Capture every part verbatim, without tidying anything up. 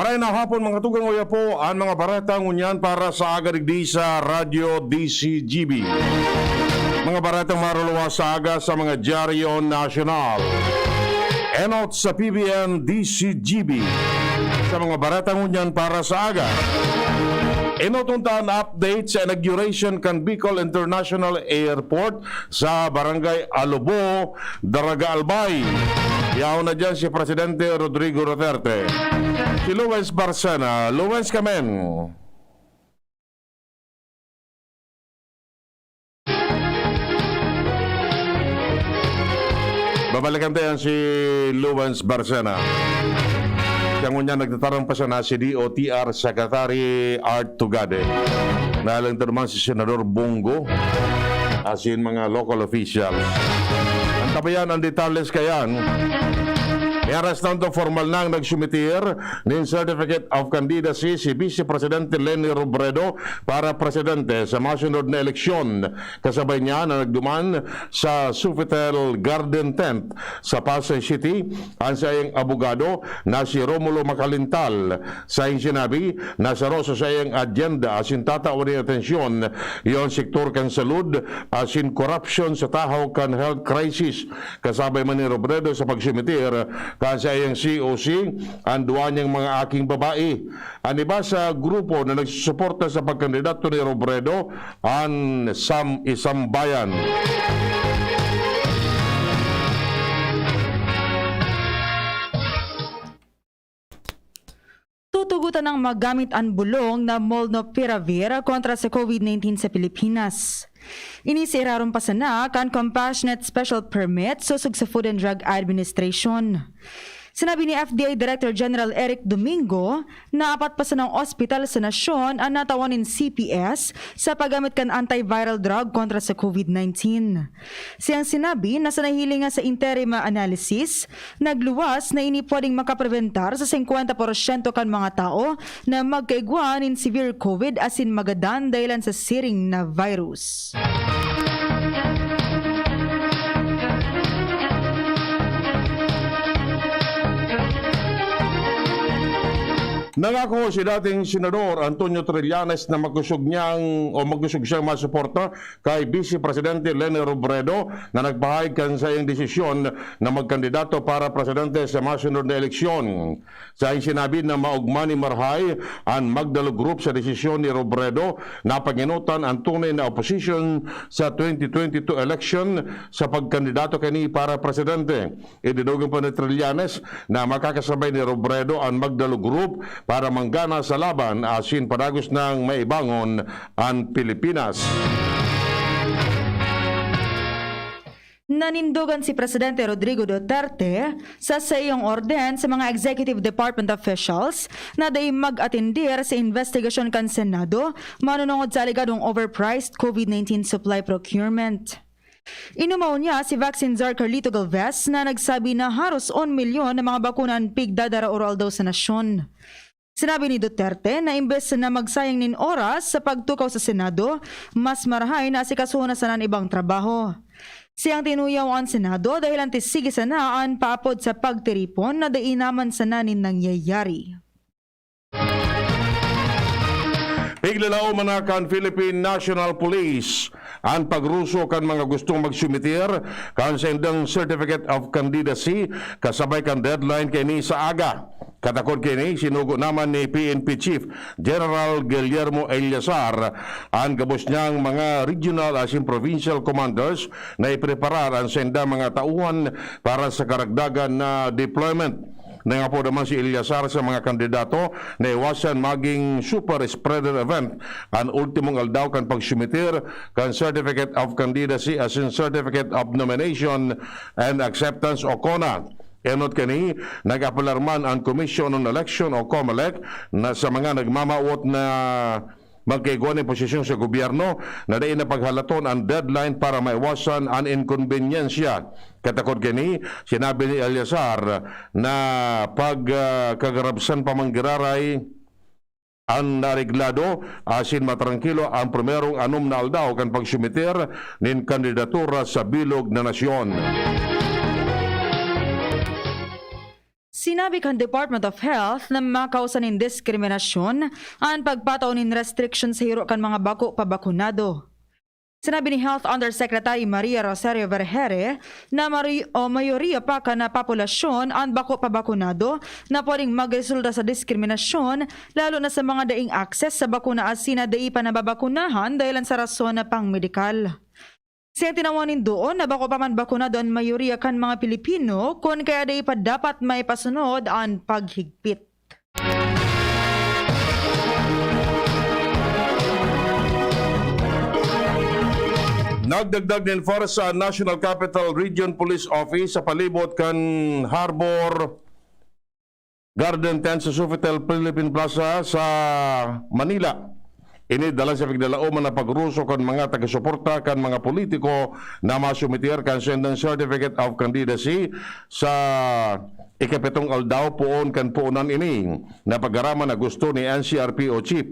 Maray na hapon, mga tugang, oya po an mga bareta ngunyan para sa aga digdi sa Radyo D C G B. Mga baretang maruluwas sa aga sa mga dyaryo nasyonal. Enot sa P B N D C G B sa mga bareta ngunyan para sa aga. Enot unta an update sa inauguration kan Bicol International Airport sa Barangay Alubo, Daraga Albay. Yaon na diyan si Presidente Rodrigo Duterte. Si Luis Barcena. Luis, kamen. Babalikan tayo si Luis Barcena. Siya ngunyan nagtatarang pa siya na si D O T R Secretary Art Tugade. Nahalangtod naman si Senador Bong Go, asin mga local officials. Antabayan an detalles kayan. May aras na formal nang nagsumitir nin Certificate of Candidacy si Vice Presidente Leni Robredo para presidente sa masunod na eleksyon. Kasabay niya na nagduman sa Sofitel Garden Tent sa Pasay City an saiyang abogado na si Romulo Macalintal. Saing sinabi na saro sa saiyang agenda asin tatawan nin atensyon yon sektor kan salud asin korupsyon sa tahaw kan health crisis. Kasabay man ni Robredo sa pagsumitir kan saiyang C O C an duwa niyang mga aking babae. An iba sa grupo na nagsusuporta sa pagkandidato ni Robredo, an Sam Isambayan. Tutugotan nang magamit an bulong na molnupiravir kontra sa COVID nineteen sa Pilipinas. Ini sa irarom pa sana kan Compassionate Special Permit sosog sa Food and Drug Administration. Sinabi ni F D A Director General Eric Domingo na apat pa sanang ospital sa nasyon an natawan nin C P S sa paggamit kan antiviral drug kontra sa COVID nineteen. Siyang sinabi na sa nahiling nga sa interim analysis, nagluwas na ini pwedeng makaprebentar sa singkwenta porsyento kan mga tao na magkaigwa nin severe COVID asin magadan dahilan sa siring na virus. Nangako si dating Senador Antonio Trillanes na makusog niyang o makusog siyang masuporta kay Vice Presidente Leni Robredo na nagpahayag kan saiyang desisyon na magkandidato para presidente sa masunod na eleksyon. Saing sinabi na maogma ni marahay an Magdalo Group sa desisyon ni Robredo na pangenotan an tunay na opposition sa twenty twenty-two election sa pagkandidato kani para presidente. Idinugang pa ni Trillanes na makakasabay ni Robredo an Magdalo Group para manggana sa laban asin padagos nang maibangon an Pilipinas. Nanindogan si Presidente Rodrigo Duterte sa saiyang orden sa mga executive department officials na dai mag-atendir sa investigasyon kan Senado manunungod sa alegadong overpriced COVID nineteen supply procurement. Inumaw niya si Vaccine Czar Carlito Galvez na nagsabi na haros un milyon na mga bakuna an pigdadara oro-aldaw sa nasyon. Sinabi ni Duterte na imbes na magsayang nin oras sa pagtukaw sa Senado, mas marahay na asikasuhon na sana an ibang trabaho. Siyang tinuyaw an Senado dahel an tisigi sana an paapod sa pagtiripon na dai naman sana nin nangyayari. Piglalaom na kan Philippine National Police an pagruso kan mga gustong magsumitir kan saindang Certificate of Candidacy kasabay kan deadline kaini sa aga. Katakod kaini, sinugo naman ni P N P Chief General Guillermo Eleazar an gabos niyang mga regional asin provincial commanders na ipreparar an saindang mga tauhan para sa karagdagan na deployment. Nangapod naman si Eleazar sa mga kandidato na iwasan maging super spreader event an ultimong aldaw kan pagsumitir kan Certificate of Candidacy asin Certificate of Nomination and Acceptance o CONA. Enot kani, nag-apelar man an Commission on Election o COMELEC na sa mga nagmamawot na magkaigwa nin posisyon sa gobyerno na dai na paghalaton an deadline para maiwasan an inkonbenyensya. Katakod kani, sinabi ni Eleazar na pag, ah, kagarabsan pa man giraray an nareglado asin matrangkilo an primerong anom na aldaw kan pagsumitir nin kandidatura sa bilog na nasyon. Si Sinabi kan Department of Health na makausa nin diskriminasyon an pagpatao nin restriction sa hiro kan mga bako pa bakunado. Sinabi ni Health Undersecretary Maria Rosario Vergeire na mari-, o mayoriya pa kan populasyon an bako pa bakunado na pwedeng magresulta sa diskriminasyon, lalo na sa mga daing access sa bakuna asin na dai pa nababakunahan dahilan sa rason na pangmedikal. Sa tinawan nin doon na bako pa man bakunado an mayoriya kan mga Pilipino, kun kaya dai pa dapat maipasunod an paghigpit. Nagdagdag nin force sa National Capital Region Police Office sa palibot kan Harbor Garden Tent sa Sofitel Philippine Plaza sa Manila. Ini dalan sa pigdalaoman na pagruso kan mga taga-suporta kan mga politiko na masumiter kan sendang Certificate of Candidacy sa ikapitong aldaw poon kan puonan ini na pagaraman na gusto ni N C R P O Chief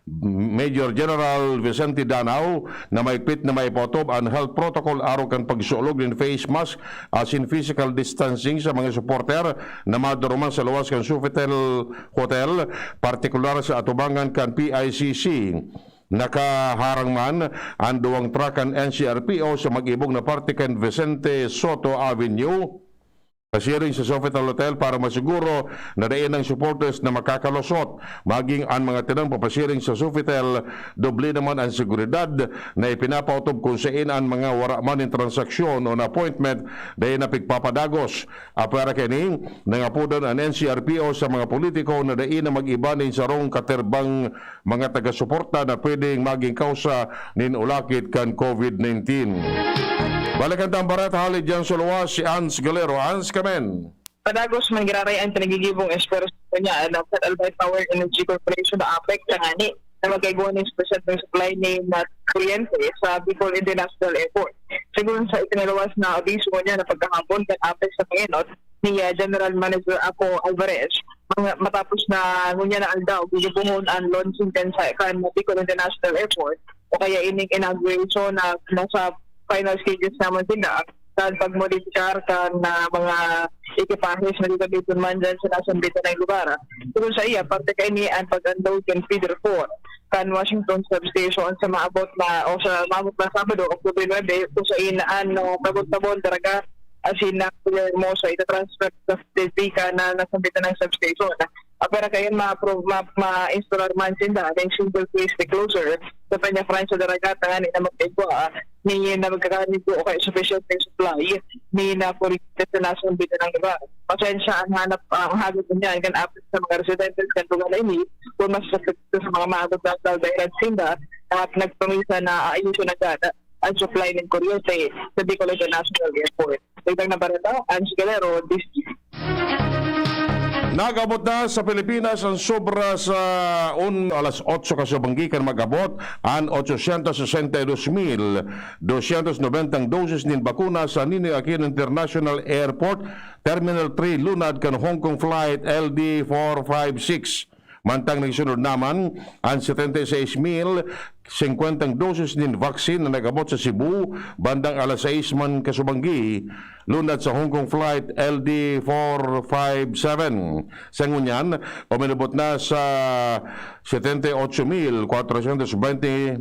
Major General Vicente Danao na maigpit na maipaotob an health protocol arog kan pagsuolog nin face mask asin physical distancing sa mga supporter na maduruman sa luwas kan Sofitel Hotel, partikular sa atubangan kan P I C C. Nakaharang man an duwang truck kan N C R P O sa mag-ibog na parte kan Vicente Soto Avenue, pasiring sa Sofitel Hotel para masiguro na dai nang supporters na makakalusot. Maging an mga tinang papasiring sa Sofitel, doble naman an seguridad na ipinapaotob kun sain an mga wara man nin transaksyon o na appointment dai na pigpapadagos. Apwera kaini, nangapodan an N C R P O sa mga politiko na dai na mag-iba nin sarong katerbang mga taga-suporta na pwedeng maging kausa nin ulakit kan COVID nineteen. Balikan ta an bareta hali diyan sa luwas, si Ans Galero. Ans, kamen. Padagos man giraray ang pinagigibong esfuerso niya ang Albay Power Energy Corporation o APEC tangani na magkaigwa nin espesyal na supply nin kuryente sa Bicol International Airport. Sigon sa ipinaluwas na abiso niya na pagkahapon kan APEC sa pangenot ni ah, General Manager Apo Alvarez, mga, matapos na ngunyan na aldaw, gigibohon ang launching kan sa kan Bicol International Airport o kaya ining inauguration na nasa final stages naman sila kan pagmodifisar kan ah, mga ekipahes na gagamiton man dyan sa nasambit na lugar. Sigon sa iya, parte kaini ang pag-unload kan feeder four kan Washington Substation sa maabot na o sa maabot na Sabado, Oktubre nuebe, kung sain an ah, tabon-tabon, daraga, asin na Hermosa itatransfer sa Federica na nasambit na ng substation. Apwera kayan ma-approve, ma- ma-installer man sinda na single phase recloser sa Peñafrancia Daragata ngani na magkaigwa ni na magkakanigo o kaya sufficient na supply ni na kuryente sa nasambit na ng lugar. Pasensya ang hanap ang hagod niya kan apit sa mga residentes kan lugar na ini kung mas sa mga maabot na dahilan sinda at nagpamisa na aayusin na gana ang supply ng kuryente sa Bicol International Airport. Dagdag na bareta, Ange Galero, Disney. Nag-abot na sa Pilipinas ang sobra sa un alas otso kasubanggi kan mag-abot an otsosyentos sesenta y dos mil dosyentos nobentang dosis nin bakuna sa Ninoy Aquino International Airport, Terminal three, lunad kan Hong Kong Flight L D four five six. Mantang nagsunod naman an setenta y seis mil singkwentang dosis nin vaccine na nag-abot sa Cebu bandang alas sais man kasubanggi, lunad sa Hong Kong Flight L D four five seven. Sa ngunyan, uminabot na sa setenta y ocho mil kwatrosyentos bente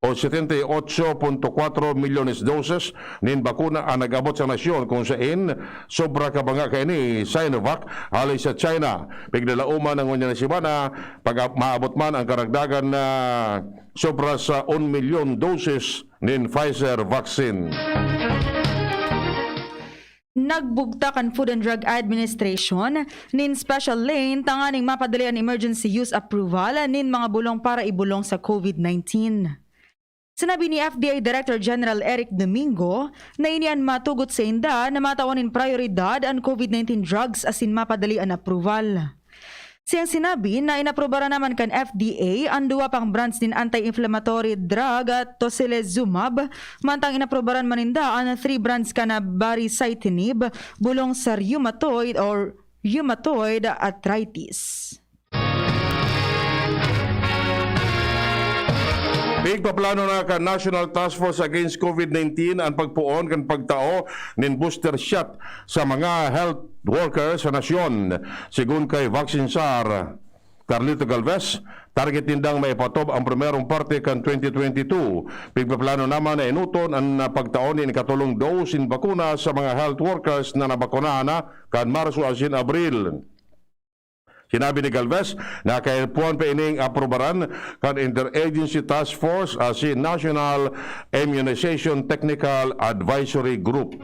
o setenta y ocho punto kwatro milyones doses nin bakuna an nag-abot sa nasyon, kung sain sobra ka banga kaini Sinovac hali sa China. Pigdalaoman na ngunyan na semana, pag maabot man ang karagdagan na sobra sa un milyon doses nin Pfizer vaccine. Nagbugtak an Food and Drug Administration nin special lane tanganing mapadali an emergency use approval nin mga bulong para ibulong sa COVID nineteen. Sinabi ni F D A Director General Eric Domingo na ini an matugot sainda na matawan nin prayoridad an COVID nineteen drugs asin mapadali an approval. Siyang sinabi na inaprubaran naman kan F D A an duwa pang brands nin anti-inflammatory drug, tocilizumab, mantang inaprubaran man ninda an three brands kan baricitinib, bulong sa rheumatoid or rheumatoid arthritis. Pigpaplano na kan National Task Force Against COVID nineteen an pagpoon kan pagtao nin booster shot sa mga health worker sa nasyon. Sigon kay Vaccine Czar Carlito Galvez, target nindang maipatob ang primerong parte kan twenty twenty-two. Pigpaplano naman na enoton an pagtao nin ikatolong dose nin bakuna sa mga health workers na nabakunahan na kan Marso asin Abril. Sinabi ni Galvez na kaipuhan pa ining aprubaran kan Interagency Task Force asin National Immunization Technical Advisory Group.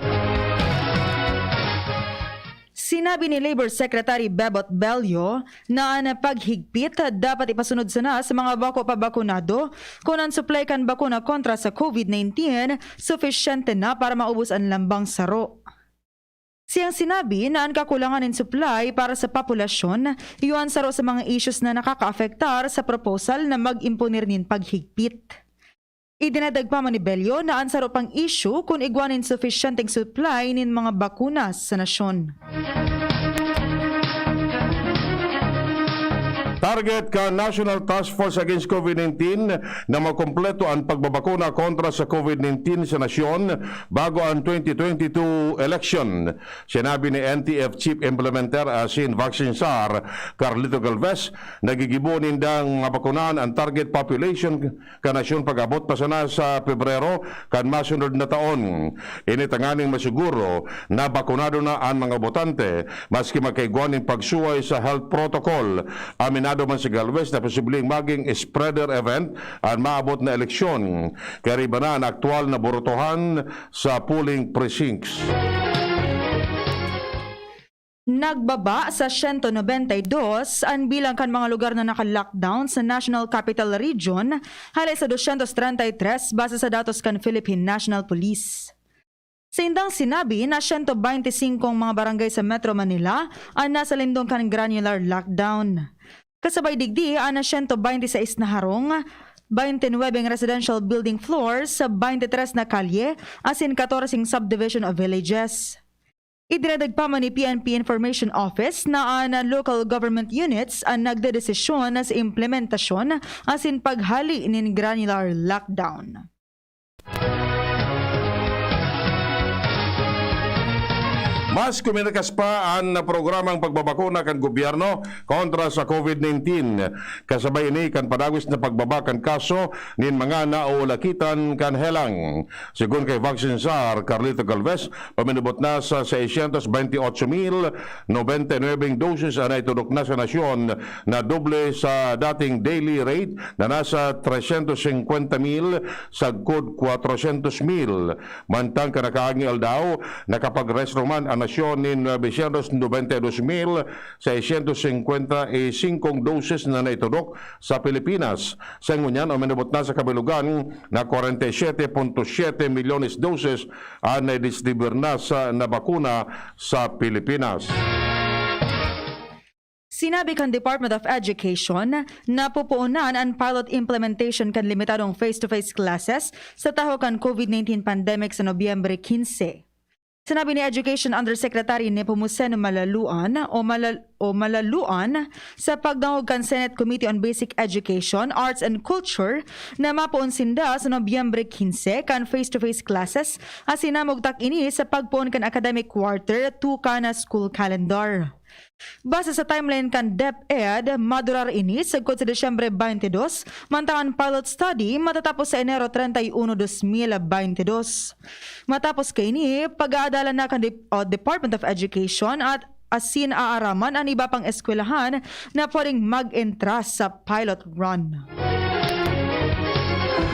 Sinabi ni Labor Secretary Bebot Bello na an paghigpit dapat ipasunod sana sa mga bako pa bakunado kun an supply kan bakuna kontra sa COVID nineteen sufisyente na para maubos an lambang saro. Siyang sinabi na an kakulangan nin supply para sa populasyon iyo an saro sa mga issues na nakakaapektar sa proposal na mag-imponer nin paghigpit. Idinadagpa man ni Bello na an saro pang isyu kun igwa nin sufisyenteng supply nin mga bakuna sa nasyon. Target kan National Task Force Against COVID nineteen na makompleto an pagbabakuna kontra sa COVID nineteen sa nasyon bago an twenty twenty-two election. Sinabi ni N T F Chief Implementer asin Vaccine Czar Carlito Galvez, nagigibo nindang mabakunahan an target population kan nasyon pag-abot pa sana sa Pebrero kan masunod na taon. Ini tanganing masiguro na bakunado na an mga botante, maski magkaigwa nin pagsuway sa health protocol. Aminado man si Galvez na posibleng maging spreader event an maabot na eleksyon, kaiba na an aktual na burotohan sa polling precincts. Nagbaba sa siyento nobenta y dos an bilang kan mga lugar na naka-lockdown sa National Capital Region, hale sa dosyentos trenta y tres base sa datos kan Philippine National Police. Saindang sinabi na siyento baynte singkong mga barangay sa Metro Manila an nasa lindong kan granular lockdown. Kasabay digdi an siyento baynte sais na harong, baynte nuwebeng residential building floors, baynte tres na kalye, asin katorseng subdivision o villages. Idinadagpa man ni P N P Information Office na an local government units an nagdedesisyon sa implementasyon asin paghali nin granular lockdown. Mas kuminakas pa an programang pagbabakuna kan gobyerno kontra sa COVID nineteen. Kasabay ini kan padagos na pagbaba kan kaso nin mga naulakitan kan helang. Sigon kay Vaccine Czar Carlito Galvez, uminabot na sa seiscientos veintiocho mil noventa y nuebe doses an naitudok na sa nasyon, na doble sa dating daily rate na nasa trescientos cincuenta mil sagkod cuatrocientos mil. Mantang kan nakaaging aldaw, nakapagrehistro man an nasyon nin novecientos noventa y dos mil seiscientos cincuenta y cinco doses na naitudok sa Pilipinas. Sa ngunyan, uminabot na sa kabilugan na kwarenta y siyete punto siyete milyones doses an naidistribuyar na sa, na bakuna sa Pilipinas. Sinabi kan Department of Education na pupuonan an pilot implementation kan limitadong face-to-face classes sa tahaw kan COVID nineteen pandemic sa Nobyembre quince. Sinabi ni Education Undersecretary Nepomuceno Malaluan o, Malal- o Malaluan sa pagdangog kan Senate Committee on Basic Education, Arts and Culture na mapoon sinda sa Nobyembre quince kan face-to-face classes, asin namugtak ini sa pagpoon kan academic quarter two kan school calendar. Base sa timeline kan DepEd, madurar ini sagkod sa Disyembre twenty-two, mantang an pilot study matatapos sa Enero treinta y uno, dos mil beintidos. Matapos kaini, pag-aadalan na kan Dep- o Department of Education at asin aaraman an iba pang eskwelahan na pwedeng mag-entra sa pilot run.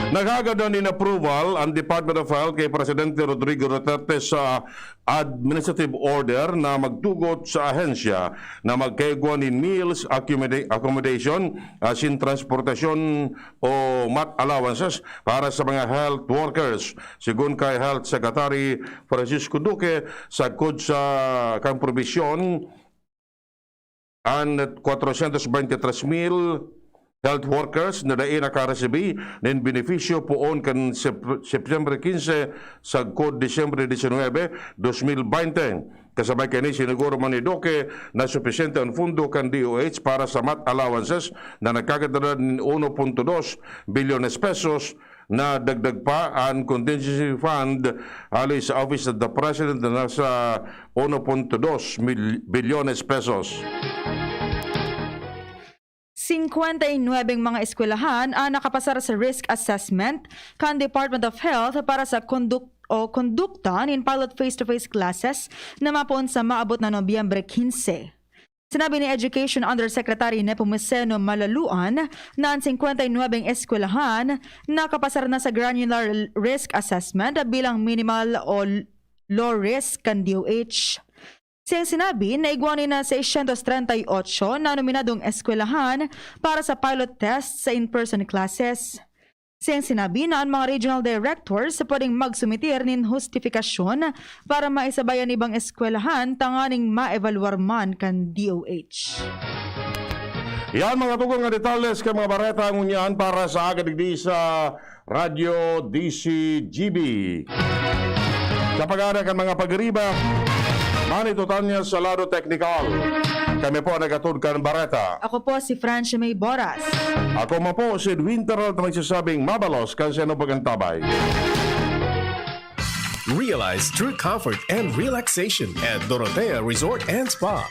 Nagagad na nin approval ang Department of Health kay Presidente Rodrigo Duterte sa administrative order na magtugot sa ahensya na magkaigwa nin meals, accommoda- accommodation, asin transportasyon o mat allowances para sa mga health workers. Sigon kay Health Secretary Francisco Duque, sagkod sa kan probisyon, an cuatrocientos veintitrés mil health workers na dai nakaresibi nin benepisyo poon kan Sep- September quince sagkod Disyembre diecinuebe, dos mil veinte. Kasabay kaini, siniguro man ni Duque na supisyente an pondo kan D O H para sa math allowances na nagkakatandad nin uno punto dos bilyones pesos. Nadagdag pa an contingency fund hali sa Office of the President na nasa uno punto dos mil-, bilyones pesos. Singkwenta y nuwebeng mga eskwelahan an nakapasar sa risk assessment kan Department of Health para sa konduk-, o kondukta nin pilot face-to-face classes na mapoon sa maabot na Nobyembre quince. Sinabi ni Education Undersecretary Nepomuceno Malaluan na an singkwenta y nuwebeng eskwelahan nakapasar na sa granular risk assessment bilang minimal o low risk kan D O H. Siyang sinabi na igwa nin na seiscientos treinta y ocho na nominadong eskwelahan para sa pilot test sa in-person classes. Siyang sinabi na an mga regional directors pwedeng magsumitir nin hustifikasyon para maisabay an ibang eskwelahan tanganing maebaluar man kan D O H. Yan mga tugang nga detalles kan mga bareta ngunyan para sa aga digdi sa Radyo D C G B. Sa pag-aana kan mga pagiriba, Manny Totanya sa lado teknikal. Kami po ang naghatod kan bareta. Ako po si Francia May Boras. Ako man po si Edwin Terrell na nagsasabing mabalos kan sa inong pag-antabay. Realize true comfort and relaxation at Dorotea Resort and Spa.